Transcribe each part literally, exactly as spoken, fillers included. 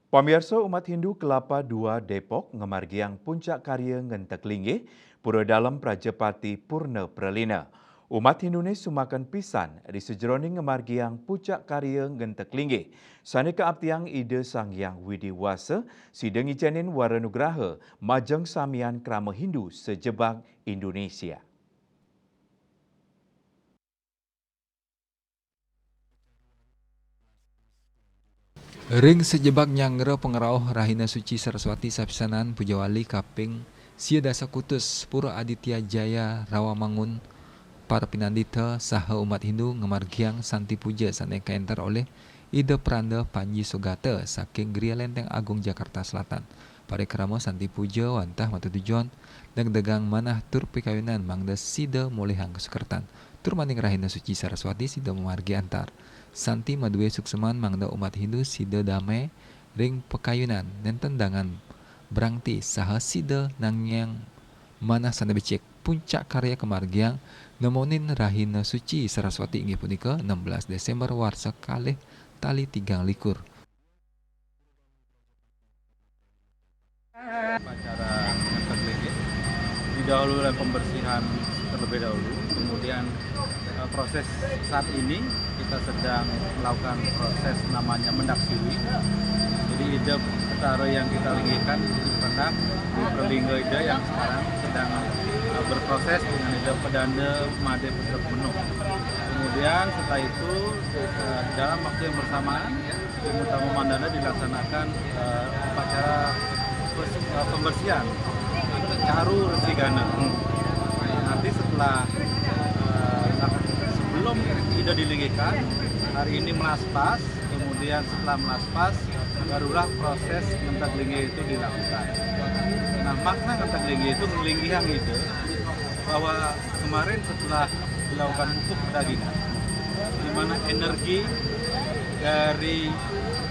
Pamiarsa, umat Hindu Kelapa Dua Depok ngamargiang puncak karya ngentek linggih Pura Dalem Prajapati Purna Pralina. Umat Hinduné sumaken pisan ri sajeroning ngamargiang puncak karya ngentek linggih sané kaaptiang Ida Sang Hyang Widi Wasa, sida ngicenin wara nugraha majeng samian krama Hindu sajebag Indonesia. Ring sajebag nyanggra pangrauh Rahina Suci Saraswati sapisanan, pujawali kaping sia dasa kutus Pura Aditya Jaya Rawamangun, para pinandita saha umat Hindu ngamargiang santi puja sané kaénter olih Ida Pranda Panji Sugata saking Griya Lenteng Agung Jakarta Selatan. Parikrama santi puja wantah matetujon degdegang manah tur pikayunan mangda sida molihang kasukertan. Tur maning Rahina Suci Saraswati sida mamargi antar. Santi madué sukseman mangda umat Hindu sida damai ring pikayunan, nénten dangan brangti saha sida nangiang manah sané becik. Puncak karya kamargiang nemonin Rahina Suci Saraswati inggih punika enam belas Desember warsa kalih tali tigang likur. Upacara ngentek linggih didahului oleh pembersihan terlebih dahulu, kemudian, eh, proses saat ini kita sedang melakukan proses namanya mendaksiwi. Jadi Ida Betara yang kita linggihkan di Pendak, di Perlingga Ida yang sekarang sedang, eh, berproses dengan Ida Pedanda Madé Putra Penuh. Kemudian setelah itu, eh, dalam waktu yang bersamaan, Utama Mandala dilaksanakan, eh, upacara pes-, eh, pembersihan Caru Resigana. Nah, nanti setelah, eh, sebelum Ida dilinggihkan, hari ini melaspas, kemudian setelah melaspas, barulah proses ngentek linggih itu dilakukan. Nah, makna ngentek linggih itu nglinggihan Ida bahwa kemarin setelah dilakukan pupuk pedagingan, di mana energi dari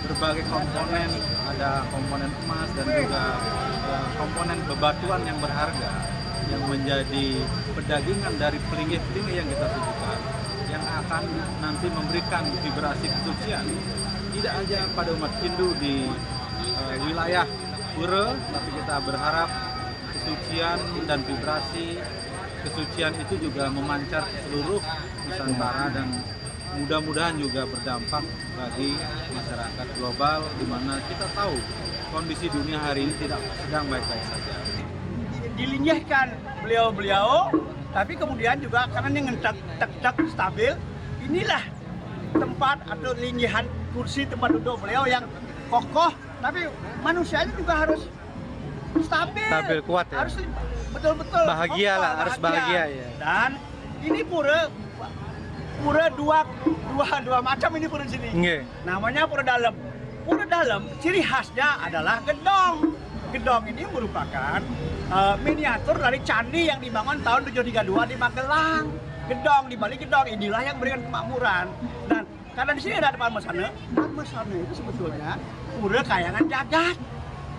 berbagai komponen, ada komponen emas dan juga, eh, komponen bebatuan yang berharga yang menjadi pedagingan dari pelinggih-pelinggih yang kita tujukan, yang akan nanti memberikan vibrasi kesucian tidak hanya pada umat Hindu di, eh, wilayah pura, tapi kita berharap kesucian dan vibrasi kesucian itu juga memancar ke seluruh Nusantara dan mudah-mudahan juga berdampak bagi masyarakat global, di mana kita tahu kondisi dunia hari ini tidak sedang baik-baik saja. Dilinggihkan beliau-beliau, tapi kemudian juga karena ini ngentek, tek, tek, stabil, inilah tempat atau linggihan kursi tempat duduk beliau yang kokoh, tapi manusianya juga harus stabil. Stabil, kuat, ya. Harus betul-betul Bahagia lah, kokoh, harus bahagia. Bahagia, ya. Dan ini pura, pura dua, dua, dua macam ini pura di sini. Nggih. Namanya Pura Dalem. Pura Dalem, ciri khasnya adalah gedong. Gedong ini merupakan, eh, miniatur dari candi yang dibangun tahun tujuh tiga dua di Magelang. Gedong, di balik gedong inilah yang memberikan kemakmuran. Dan karena di sini ada Padmasana, Padmasana itu sebetulnya pura kayangan jagat.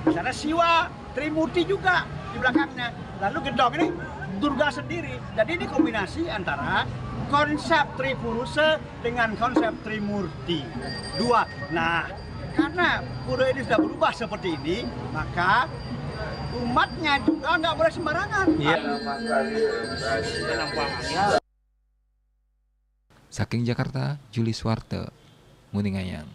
Di sana Siwa, Trimurti juga di belakangnya. Lalu gedong ini Durga sendiri. Jadi ini kombinasi antara konsep Tripurusa dengan konsep Trimurti. Dua. Nah, karena pura ini sudah berubah seperti ini, maka umatnya juga nggak boleh sembarangan. Iya. Saking Jakarta, Juli Suwarte, nguningayang.